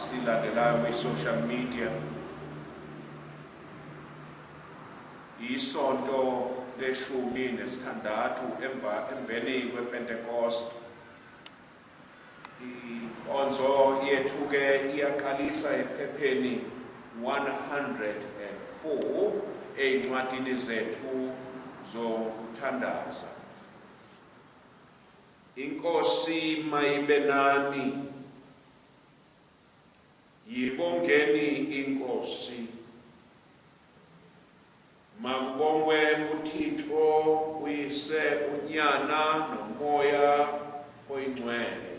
Abasilandelayo kwi-social media. Isonto leshumi nesithandathu emveni kwePentecost. Inkonzo yethu ke iyaqalisa ephepheni 104 ey'ncwadini zethu zokuthandaza. Inkosi mayibe nani. Yibongeni iNkosi. Makubongwe uThixo uYise, uNyana noMoya oyiNgcwele.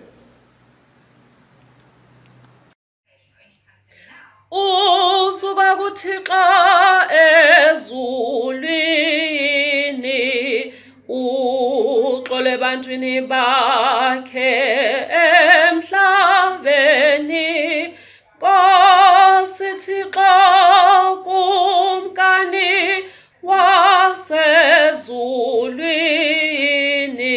Usuka kuThixo ezulwini, uxolo ebantwini bakhe emhlabeni. Nkosi Thixo, Kumkani wasezulwini,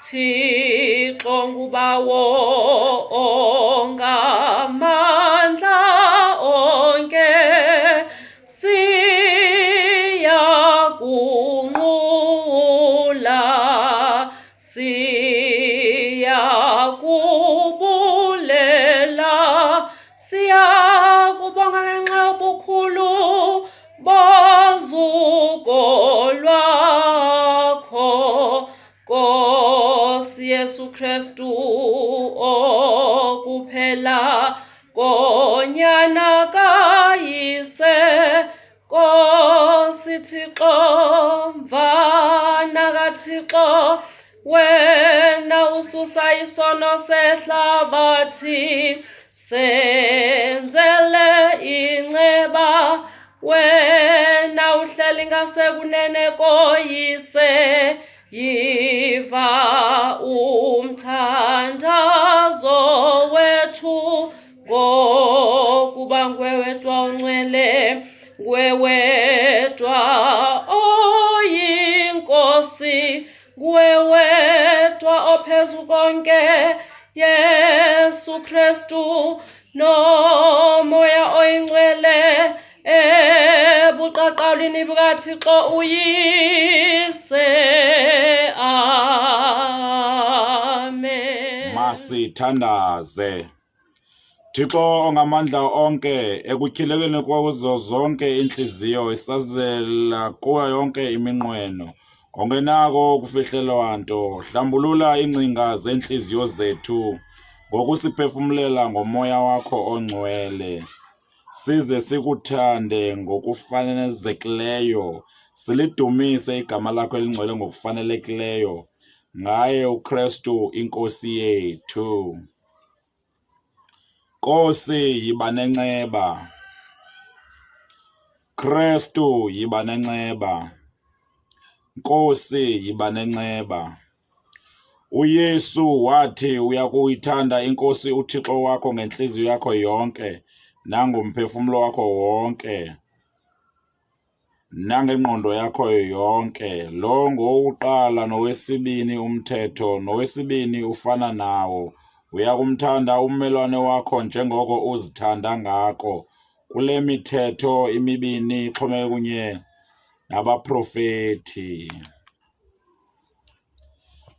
Thixo ngubawo ongamandla onke, siyakunqula, siyakubulela, siyakubonga ngenxa yobukhulu bozuko lwakho, Nkosi Yesu Kristu, okuphela konyana kaYise. Nkosi Thixo, Mvana kaThixo, wena ususa isono sehlabathi, senzele inceba. Wena uhleli ngasekunene koYise, yiva umthandazo wethu, ngokuba nguwe wedwa ongcwele, nguwe wedwa oyiNkosi, nguwe wedwa ophezu konke, Yesu Kristu, noMoya oyiNgcwele, ebuqaqawulini bukaThixo uYise. Amen. Masithandaze. Thixo ongamandla onke, ekutyhilekeni kwazo zonke iintliziyo, isazela kuyo yonke iminqweno, ongenako ukufihlelwa nto, hlambulula iingcinga zeentliziyo zethu ngokusiphefumlela ngoMoya wakho oNgcwele, size sikuthande ngokufanezekileyo, silidumise igama lakho elingcwele ngokufanelekileyo, ngaye uKrestu iNkosi yethu. Nkosi, yiba nenceba. Krestu, yiba nenceba. Nkosi, yiba nenceba. UYesu wathi uyakuyithanda iNkosi uThixo wakho ngentliziyo yakho yonke nangomphefumlo wakho wonke nangengqondo yakho yonke. Lo ngowokuqala nowesibini umthetho, nowesibini ufana nawo. Uyakumthanda ummelwane wakho njengoko uzithanda ngako. Kule mithetho imibini ixhomeke kunye nabaprofeti.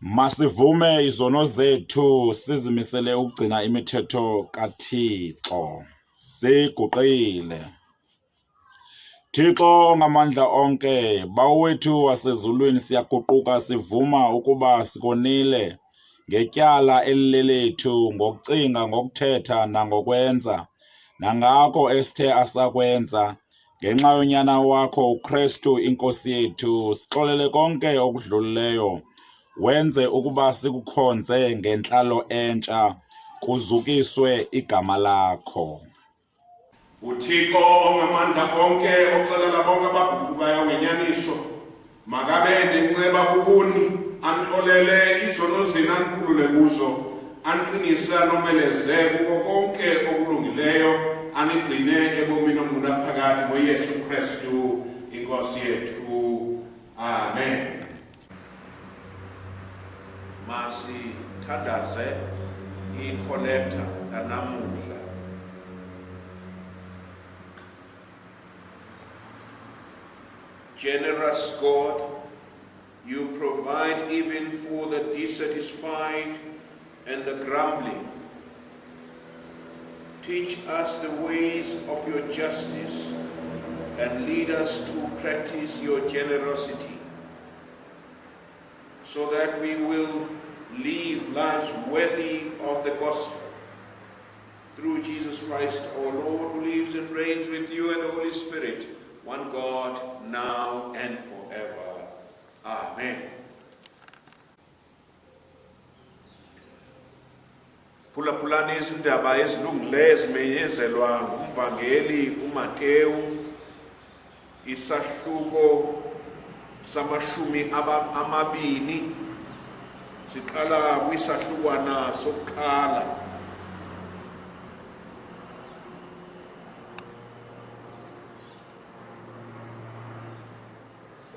Masivume izono zethu, sizimisele ukugcina imithetho kaThixo. Siguqile. Thixo ongamandla onke, Bawo wethu wasezulwini, siyaguquka sivuma ukuba sikonile ngetyala elilelethu ngokucinga, ngokuthetha nangokwenza, nangako esithe asakwenza. Ngenxa yoNyana wakho uKrestu iNkosi yethu, sixolele konke okudlulileyo, wenze ukuba sikukhonze ngentlalo entsha, kuzukiswe igama lakho. UThixo ongamandla onke, oxelela bonke abaguqukayo ngenyaniso, makabe nenceba kuni, anixolele izono zenu, anikhulule kuzo, aniqinise, anomeleze kuko konke okulungileyo, anigcine ebomini obungunaphakade ngoYesu Kristu iNkosi yethu. Amen. Masithandaze ikholekta yanamuhla. Generous God, you provide even for the dissatisfied and the grumbling. Teach us the ways of your justice and lead us to practice your generosity, so that we will live lives worthy of the gospel. Through Jesus Christ our Lord, who lives and reigns with you and the Holy Spirit, one God, now and forever. Amen. Phulaphulani izindaba ezilungileyo ezimenyezelwa ngumvangeli uMateyu, isahluko samashumi 20, siqala kwisahlukwana sokuqala.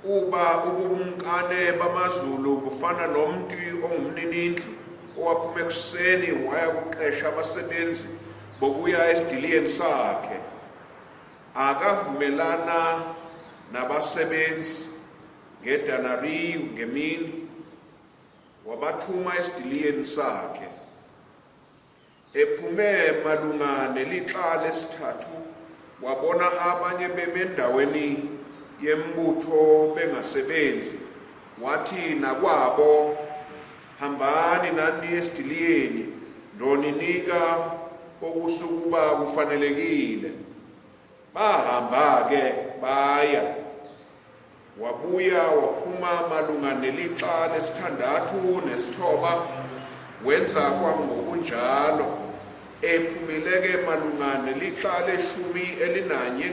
Kuba ubumkane bamazulu bufana nomntu ongumninindlu owaphuma ekuseni waya kuqesha abasebenzi bokuya esidiliyeni sakhe. Akavumelana nabasebenzi ngedenariyu ngemini, wabathuma esidiliyeni sakhe. Ephume malunga nelixa lesithathu, wabona abanye beme endaweni yembutho bengasebenzi. Wathi nakwabo, hambani nani esidiliyeni, ndoninika okusukuba kufanelekile. Bahamba ke baya. Wabuya waphuma malunga nelixa lesithandathu nesithoba, wenza kwangokunjalo. Ephumile ke malunga nelixa le-11,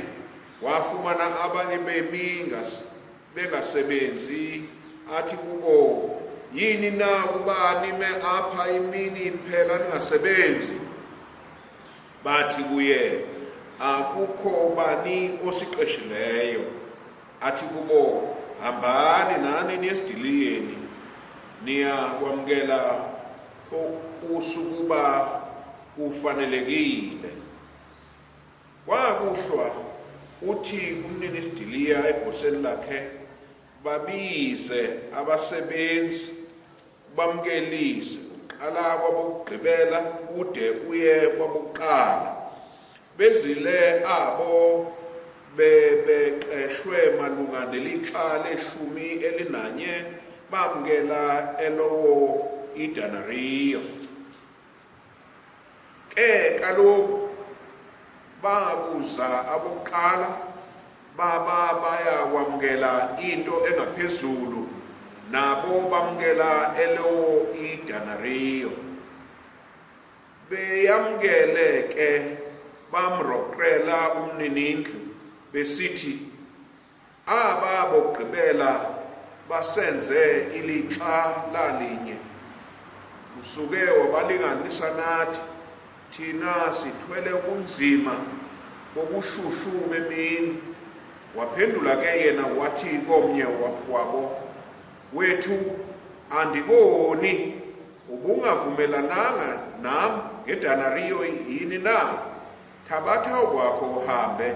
wafumana abanye bemi bengasebenzi. Athi kubo, yini na kuba nime apha imini phela ningasebenzi? Bathi kuye, akukho bani osiqeshileyo. Athi kubo, hambani nani niye esidiliyeni, niyakwamukela okusukuba kufanelekile. Kwakuhlwa, uthi umnini sidiliya egoseni lakhe, babize abasebenzi bamkelise, uqala kwabokugqibela ude uye kwabokuqala. Bezile abo bebeqeshwe malunga nelixa le-11, bamkela elowo idenariyo. Ke kaloku babuza abokuqala, baba bayakwamukela into engaphezulu, nabo bamukela elowo idenariyo. Beyamukele ke bamroqela umninindlu besithi, aba bokugqibela basenze ilixa lalinye, usuke wabalinganisa nathi, thina sithwele ubunzima bobushushu bemini. Waphendula ke yena wathi komnye wabo, wethu andikoni, ubungavumelananga nam ngedenariyo yini na? Thabatha okwakho uhambe,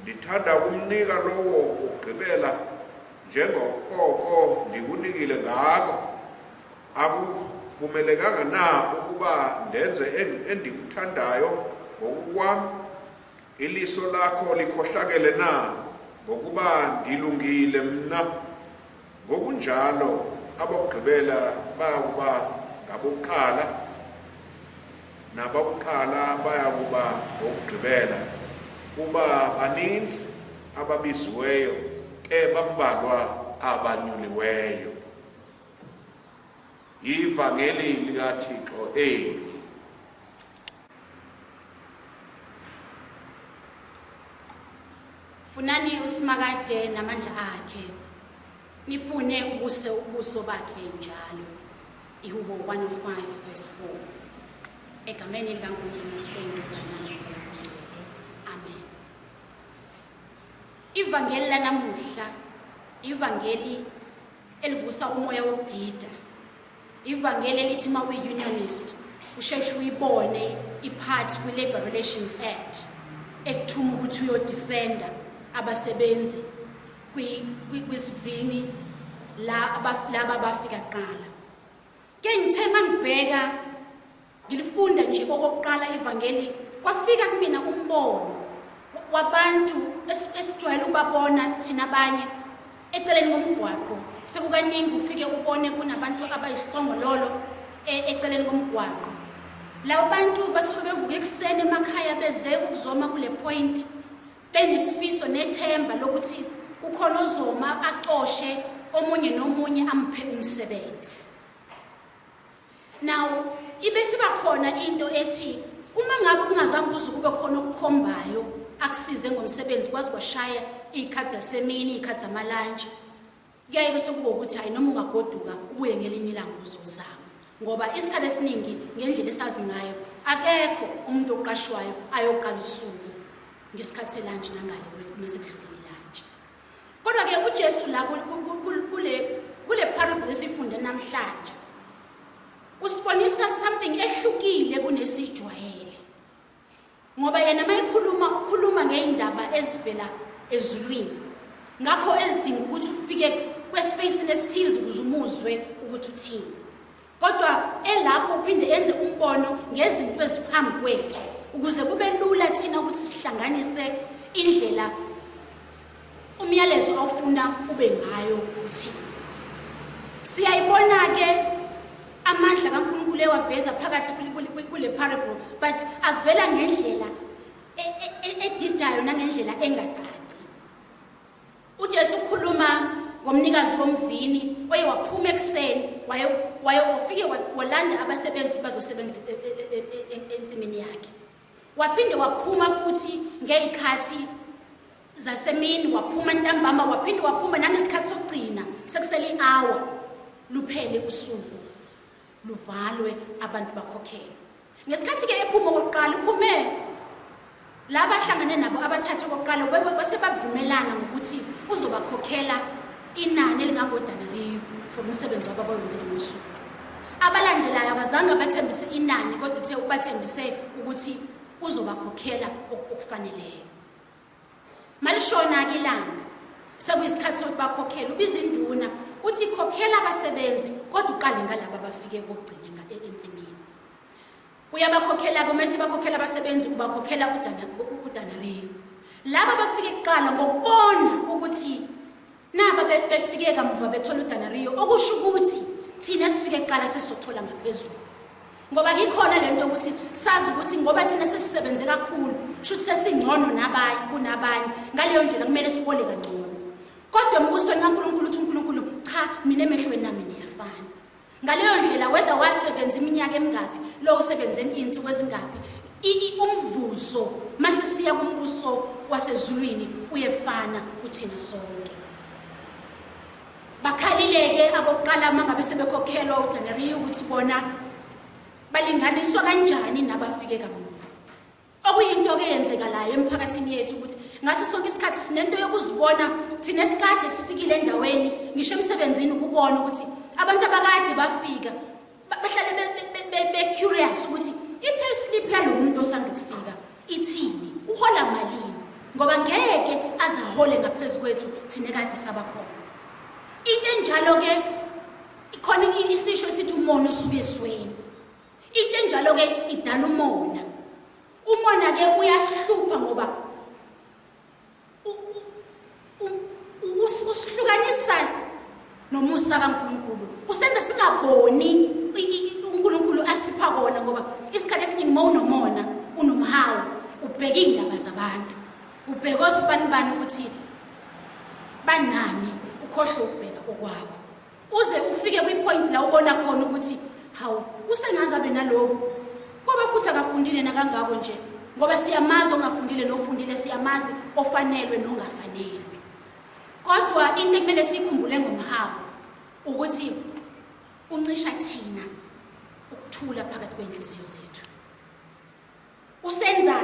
ndithanda ukumnika lowo ugqibela njengokoko ndikunikile ngako. Akuvumelekanga na ukuba ndenze endikuthandayo ngokukwam? Iliso lakho likhohlakele na, ngokuba ndilungile mna? Ngokunjalo abokugqibela bayakuba ngabokuqala, nabakuqala bayakuba ngokugqibela. Kuba baninzi ababiziweyo, ke bambalwa abanyuliweyo. Ivangeli likaThixo eli. Funani uSimakade namandla akhe, nifune ubuso bakhe njalo. Ihubo 105 verse 4. Egameni likaNkulunkulu iseNdodana noMoya oNgcwele. Amen. Ivangeli lanamuhla, ivangeli elivusa umoya wokudida. Ivangeli elithi uma uyi-unionist usheshe uyibone i-part kwi-Labour Relations Act ekuthuma ukuthi uyodefenda abasebenzi kwisivini la laba bafika kuqala. Ke ngithe mangibheka ngilifunda nje okokuqala ivangeli, kwafika kumina umbono wabantu esijwayele ukubabona thina abanye eceleni komgwaqo. Sekukaningi ufike ubone kunabantu abayisiqongololo eceleni komgwaqo. Labo bantu basuke bevuka ekuseni emakhaya beze ukuzoma kule point, benesifiso nethemba lokuthi kukhona ozoma acoshe omunye nomunye amphe umsebenzi. Now ibe siba khona into ethi uma ngabe kungazange kuze kube khona okukhombayo akusize ngomsebenzi, kwazi kwashaya iy'khathi zasemini, iy'khathi zamalantshi, kuyaye-ke sekuba ukuthi hhayi, noma ungagoduka ubuye ngelinye ilanga uzozama, ngoba isikhathi esiningi ngendlela esazi ngayo akekho umuntu oqashwayo ayoqala usuku ngesikhathi selantshi nangale mase kudlulile ilantshi. Kodwa-ke uJesu la kule parable esifunde namhlanje usibonisa something ehlukile kunesijwayele, ngoba yena mayekhuluma ukhuluma ngey'ndaba ezivela ezulwini, ngakho ezidinga ukuthi ufike kwespace esithize ukuze umuzwe ukuthi uthini. Kodwa elapho uphinde enze umbono ngezinto eziphambi kwethu ukuze kube lula thina ukuthi sihlanganise indlela umyalezo awufuna ube ngayo uthini. Siyayibona-ke amandla kaNkulunkulu ewaveza phakathi kule parable, but avela ngendlela edidayo nangendlela engacaci. uJesu ukhuluma ngomnikazi womvini oye waphuma ekuseni, waye wafike walanda abasebenzi bazosebenza ensimini yakhe. Waphinde waphuma futhi ngey'khathi zasemini, waphuma ntambama, waphinde waphuma nangesikhathi sokugcina sekusele i-hour luphele usuku luvalwe abantu bakhokhelwe. Ngesikhathi-ke ephuma okokuqala, uphume laba ahlangane nabo abathathe okokuqala base bavumelana ngokuthi uzobakhokhela inani elingangodanariyo for umsebenzi wabo abawenzile ngosuku. Abalandelayo akazange abathembise inani, kodwa uthe ubathembise ukuthi uzobakhokhela okufaneleyo. Malishona-ke ilanga, sekuyisikhathi sokuthi bakhokhele, ubiza induna uthi khokhela abasebenzi, kodwa uqale ngalaba abafike kokugcina ensimini. Uyabakhokhela-ke, uma esebakhokhela abasebenzi ubakhokhela udanariyo. Laba abafike kuqala ngokubona ukuthi naba befike kamuva bethola udanariyo, okusho ukuthi thina esifike kuqala sesizothola ngaphezulu, ngoba kukhona lento ukuthi sazi ukuthi ngoba thina sesisebenze kakhulu shuthi sesingcono nabanye kunabanye, ngaleyo ndlela kumele sihole kangcono. Kodwa embusweni kaNkulunkulu uthi uNkulunkulu cha, mina emehlweni nami niyafana. Ngaleyo ndlela whether wasebenza iminyaka emingaphi, lo usebenze iy'nsuku ezingaphi, umvuzo masesiya kumbuso wasezulwini uyefana kuthina sonke. Bakhalile-ke abokuqala uma ngabe sebekhokhelwa udanariyo ukuthi bona balinganiswa kanjani nabafike kamuva. Okuyinto-ke eyenzekalayo emphakathini yethu ukuthi ngaso sonke isikhathi sinento yokuzibona thina esikade sifikile endaweni, ngisho emsebenzini, ukubona ukuthi abantu abakade bafika bahlale be-curious ukuthi i-payslip yalo muntu osanda ukufika ithini, uhola malini, ngoba ngeke azahole ngaphezu kwethu thina kade sabakhona. Into enjalo-ke ikhona isisho esithi umona usuke esweni. Into enjalo-ke idala umona. Umona-ke uyasihlupha ngoba usihlukanisa nomusa kaNkulunkulu, usenza singaboni uNkulunkulu asipha kona, ngoba isikhathi esiningi uma unomona unomhawu ubheka iy'ndaba zabantu, ubheka osibanibani ukuthi banani, ukhohlwe ukubheka okwakho, uze ufike kwi-point la ubona khona ukuthi hawu, usengaze abe naloku ngoba futhi akafundile nakangako nje, ngoba siyamazi ongafundile nofundile, siyamazi ofanelwe nongafanelwe. Kodwa into ekumele siyikhumbule ngomhawu ukuthi uncisha thina ukuthula phakathi kwey'nhliziyo zethu, usenza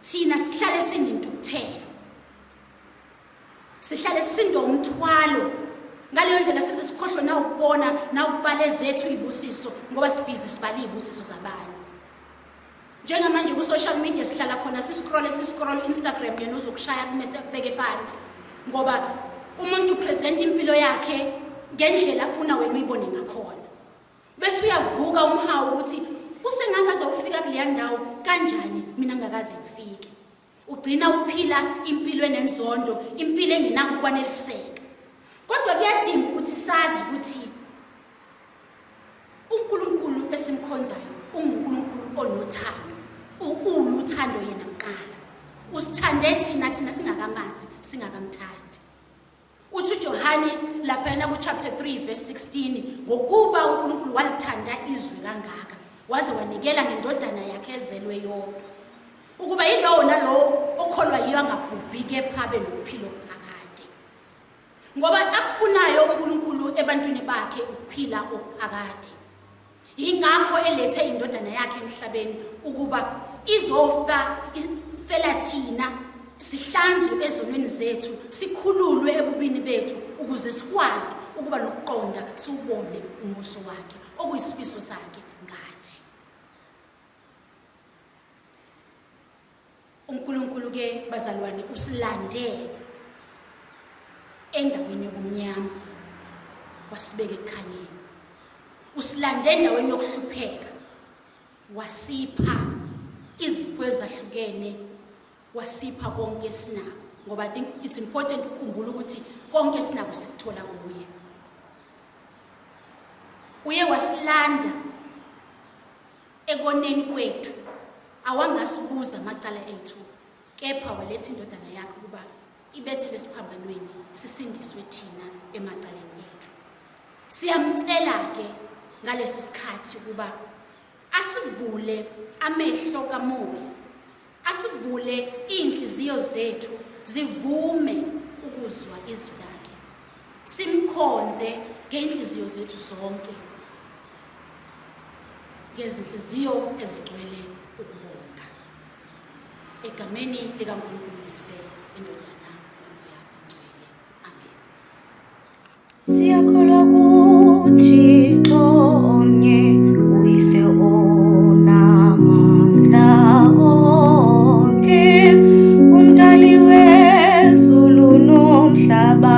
thina sihlale sinentukuthelo, sihlale sisindwa umthwalo. Ngaleyo ndlela size sikhohlwe nawukubona nawukubala ezethu iy'busiso, ngoba sibhizi sibala iy'busiso zabanye. Njengamanje ku-social media sihlala khona siscrolle, siscrolle Instagram, yena uzokushaya kumese akubeke phansi, ngoba Umuntu upresent impilo yakhe ngendlela afuna wena uyibone ngakhona. Bese uyavuka umhawu ukuthi usengaze aze ufika kuleya ndawo kanjani mina ngingakaze ngifike. Ugcina uphila impilo enenzondo, impilo engenakho ukwaneliseka. Kodwa kuyadinga ukuthi sazi ukuthi uNkulunkulu esimkhonzayo unguNkulunkulu onothando. Uluthando yena kuqala. Usithande thina, thina singakamazi, singakamthandi. Uthi uJohane laphayana ku-chapter 3 verse 16, ngokuba uNkulunkulu walithanda izwe kangaka, waze wanikela ngendodana yakhe ezelwe yodwa, ukuba yilowo nalowo okholwa yiyo angabhubhi kepha abe nokuphila okuphakade. Ngoba akufunayo uNkulunkulu ebantwini bakhe ukuphila okuphakade. Yingakho elethe indodana yakhe emhlabeni ukuba izofa fela thina, sihlanzwe ezonweni zethu, sikhululwe ebubini bethu, ukuze sikwazi ukuba nokuqonda siwubone umbuso wakhe, okuyisifiso sakhe ngathi. uNkulunkulu ke bazalwane usilande endaweni yobumnyama, wasibeka ekukhanyeni. Usilande endaweni yokuhlupheka, wasipha izipho ezahlukene, wasipha konke esinako. Ngoba I think it's important ukukhumbula ukuthi konke esinako sikuthola kuye. Uye wasilanda ekoneni kwethu, awangasibuza amacala ethu, kepha waletha indodana yakhe ukuba ibethele esiphambanweni, sisindiswe thina emacaleni ethu. Siyamcela-ke ngalesi sikhathi ukuba asivule amehlo kamoya, asivule iy'nhliziyo zethu zivume ukuzwa izwi lakhe, simkhonze ngey'nhliziyo zethu zonke, ngezinhliziyo ezigcwele ukubonga. Egameni likaNkulunkulu Uyise, iNdodana noMoya oNgcwele. Amen. Siyakholwa kuThixo omnye, uYise onamandla onke, umdali wezulu nomhlaba,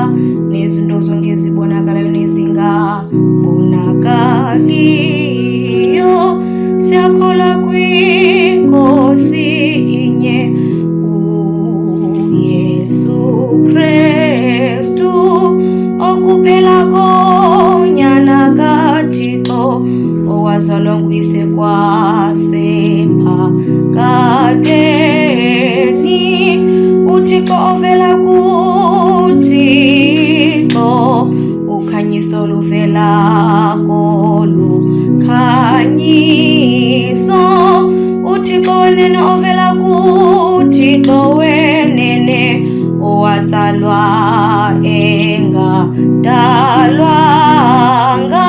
nezinto zonke ezibonakalayo nezingabonakaliyo. Siyakholwa kwiNkosi inye, uYesu Kristu, okuphela koNyana kaThixo, owazalwa nguyise kwasephakadeni, uThixo ovela kuThixo, ukhanyiso luvela kolukhanyiso, uThixo wenene ovela kuThixo wenene, owazalwa engadalwanga,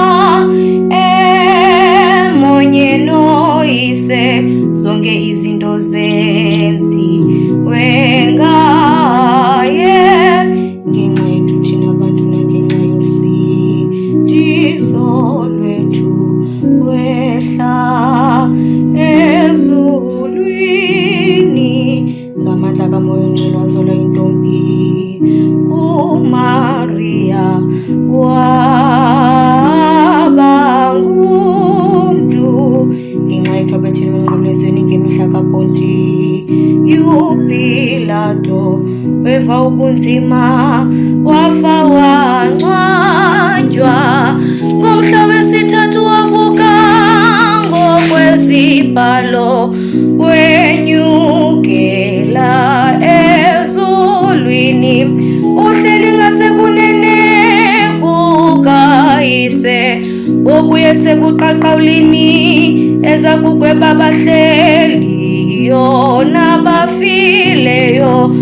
emunye noYise, zonke izinto zenziwe ngaye, ngenxa yethu thina bantu nangenxa yosindiso lwethu wehla ezulwini ngamandla kaMoya oNgcwele, wazalwa intombi uMaria, waba ngumntu ngenxa yethu abethelwe emnqamlezweni ngemihla kaPontiyu Pilato, weva ubunzima, wafa, wangcwatywa, ngomhla wesithathu wavuka ngokwezibhalo, wenyukela ezulwini, uhleli ngasekunene kukaYise, wobuye sebuqaqawulini eza kugweba abahleliyo nabafileyo.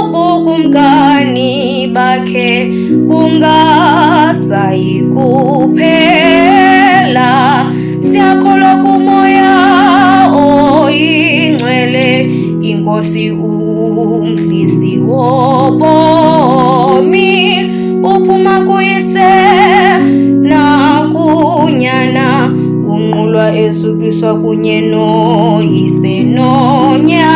Ubukumkani bakhe bungasayi kuphela. Siyakholwa kuMoya oyiNgcwele, iNkosi umdlisi wobomi, uphuma kuYise nakuNyana, unqulwa ezukiswa kunye noYise noNyana.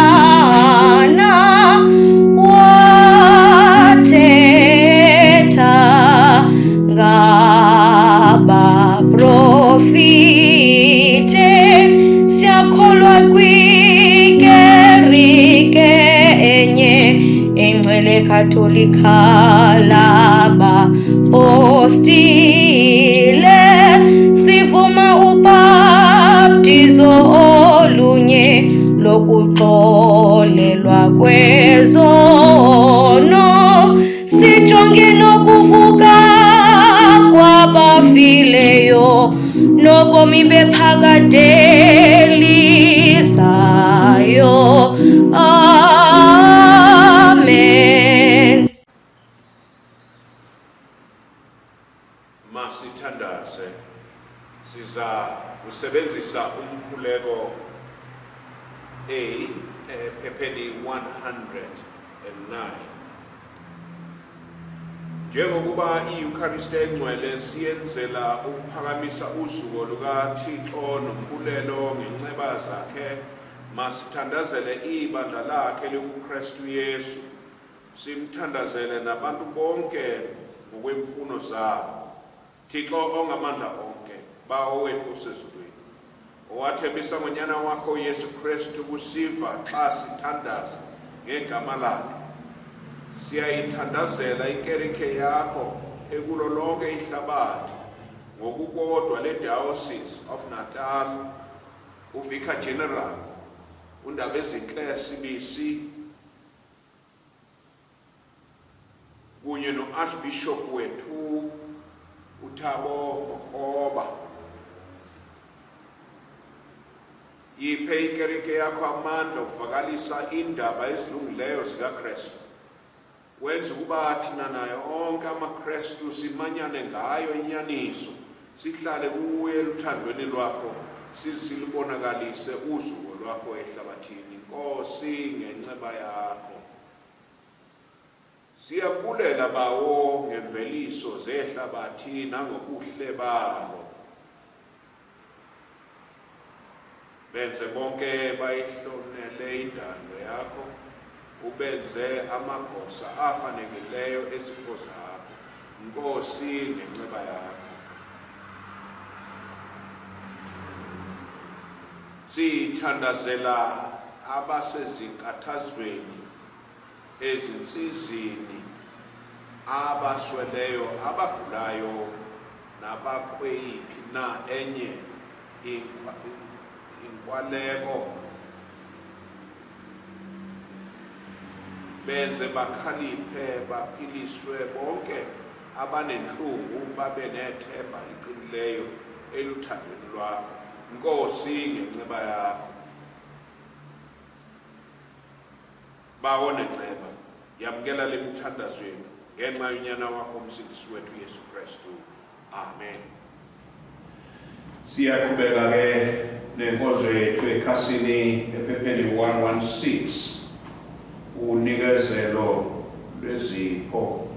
Katolika labapostile, sivuma ubhaptizo olunye lokuxolelwa kwezono, sijonge nokuvuka kwabafileyo nobomi bephakade lizayo. Amen. Masithandaze. Siza kusebenzisa umkhuleko A ephepheni 109. Njengokuba i-Eucharist engcwele siyenzela ukuphakamisa uzuko lukaThixo nombulelo ngenceba zakhe, masithandazele ibandla lakhe likuKristu Yesu, simthandazele nabantu bonke ngokwemfuno zabo. Thixo ongamandla onke, Bawo wethu osezulwini, owathembisa ngonyana wakho uYesu Kristu kusiva xa sithandaza ngegama lakhe, siyayithandazela ikerike yakho ekulo lonke ihlabathi, ngokukodwa le Diocese of Natal, uVicar General uNdabezinhle Sibisi kunye no-Archbishop wethu uThabo Makgoba. Yiphe ikerike yakho amandla okuvakalisa indaba ezilungileyo zikaKristu, wenze ukuba thina nayo onke amaKristu simanyane ngayo inyaniso, sihlale kuye eluthandweni lwakho, sizilubonakalise uzuko lwakho ehlabathini. Nkosi, ngenceba yakho siyabulela Bawo ngemveliso zehlabathi nangobuhle balo. Benze bonke bayihlonele indalo yakho, ubenze amagosa afanekileyo ezipho zakho. Nkosi, ngenceba yakho. Sithandazela abasezinkathazweni, ezinsizini, abasweleyo, abagulayo nabakweyiphi na enye inkwaleko. Benze bakhaliphe, baphiliswe bonke abanenhlungu, babe nethemba eliqinileyo eluthandweni lwakho. Nkosi, ngenceba yakho. Bawo nenceba, yamkela le mithandazo yethu ngenxa yonyana wakho umsindisi wethu Yesu Kristu. Amen. Siyaqhubeka ke nenkonzo yethu ekhasini ephepheni 116, unikezelo lwezipho.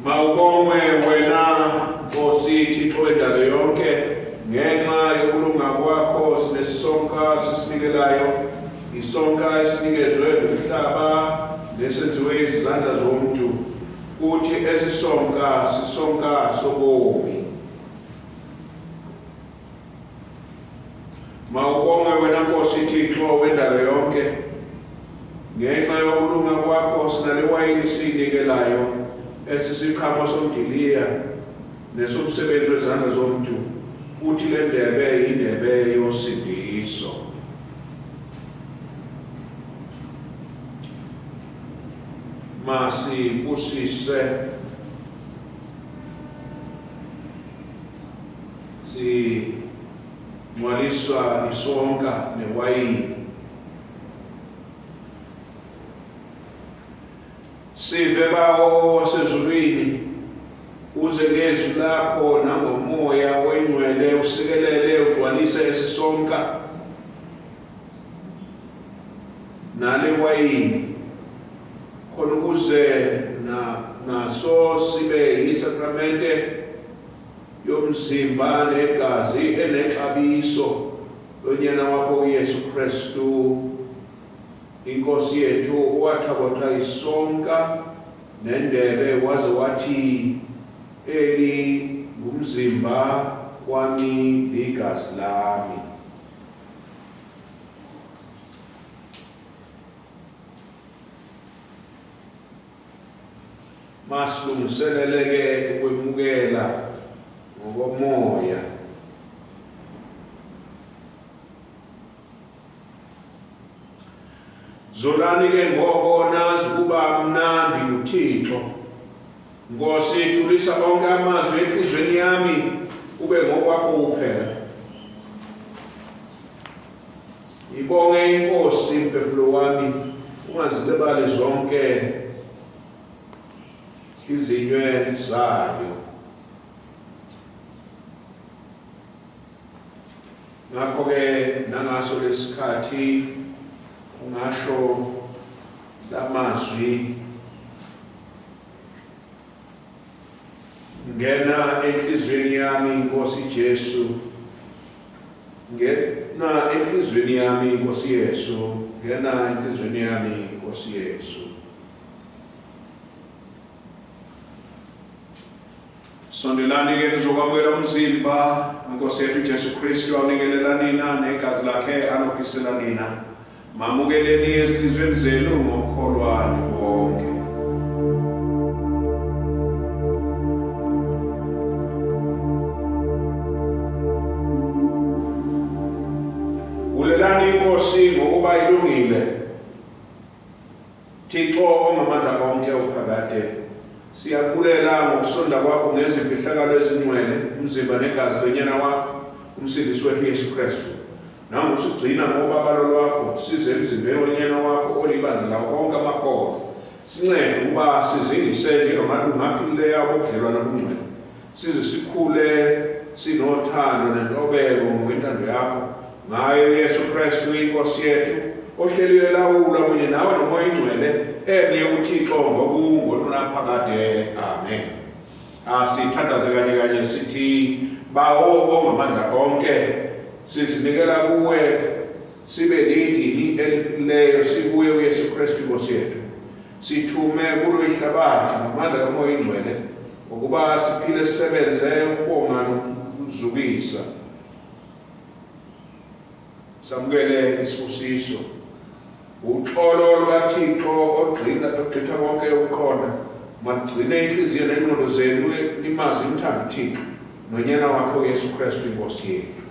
Mawubongwe wena Nkosi Thixo wendalo yonke, ngenxa yokulunga kwakho sinesonka sisinikelayo, isonka esinikezwe ngumhlaba nesenziwe izandla zomntu, kuthi esisonka sisonka sobomi. Mawubongwe wena Nkosi Thixo wendalo yonke, ngenxa yokulunga kwakho sinale wayini siyinikelayo, esisiqhamo somdiliya nesomsebenzi wezandla zomntu, futhi le ndebe yindebe yosindiso. Masibusise singcwaliswa isonka newayini. Sive Bawo wasezulwini, uze ngezwi lakho nangomoya oyingcwele usikelele ugcwalise esisonka nale wayini, khona ukuze naso sibe yisakramente yomzimba negazi enexabiso lonyana wakho uYesu Kristu iNkosi yethu, owathabatha isonka nendebe waze wathi eli ngumzimba kwami ligazi lami. Masilungiseleleke ukwemukela ngokomoya. Zolani ke ngoko nazi ukuba mnandi uThixo. Nkosi, thulisa onke amazwi enhliziyweni yami ube ngokwakho kuphela. Ibonge iNkosi mphefumulo wami, ungazilibali zonke izinywe zayo. Ngakho-ke nangaso lesikhathi ungasho lamazwi: ngena enhliziyweni yami Nkosi Jesu, ngena enhliziyweni yami Nkosi Yesu, ngena enhliziyweni yami Nkosi Yesu. Sondelani ke nizokwamukela umzimba weNkosi yethu Jesu Kristu awunikelela nina negazi lakhe alophisela nina. Mamukeleni ezinhliziyweni zenu ngokukholwa bonke. Bulelani iNkosi ngokuba ilungile. Thixo ongamandla onke uphakade, siyakubulela ngokusonda kwakho ngezimfihlakalo ezingcwele, umzimba negazi lonyana wakho umsindisi wethu Yesu Kristu. Nangosigcina ngobabalo lwakho size emzimbeni wonyana wakho olibandla lawo onke amakholwa. Sincede ukuba sizingise njengamalungu aphilileyo abobudlelwane obungcwele, size sikhule sinothando nentobeko ngokwentando yakho, ngayo Yesu Kristu iNkosi yethu, ohleliwe elawula kunye nawe noMoya oNgcwele, emnye uThixo ngokungunaphakade. Amen. Asithandaze kanye kanye sithi: Bawo ongamandla onke, sizinikela kuwe sibe lidini eliphilileyo sikuye uYesu Kristu iNkosi yethu. Sithume kulo ihlabathi ngamandla kaMoya oNgcwele ukuba siphile sisebenze ukubonga nokuzukisa. Samukele isibusiso. Uxolo lukaThixo ogqitha konke ukuqonda, magcine inhliziyo nengqondo zenu nimazi nimthande uThixo nonyana wakhe uYesu Kristu iNkosi yethu.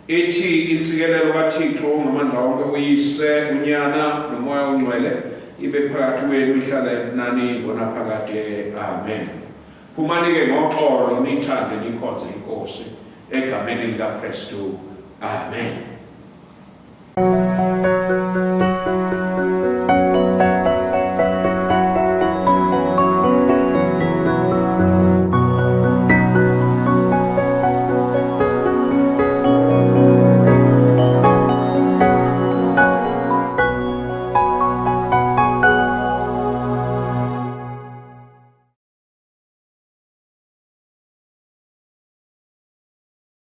Ithi insikelelo kaThixo ongamandla onke, uYise, uNyana noMoya oNgcwele, ibe phakathi kwenu ihlale nani ngonaphakade. Amen. Phumani-ke ngoxolo, nithande nikhonze iNkosi egameni likaKristu. Amen.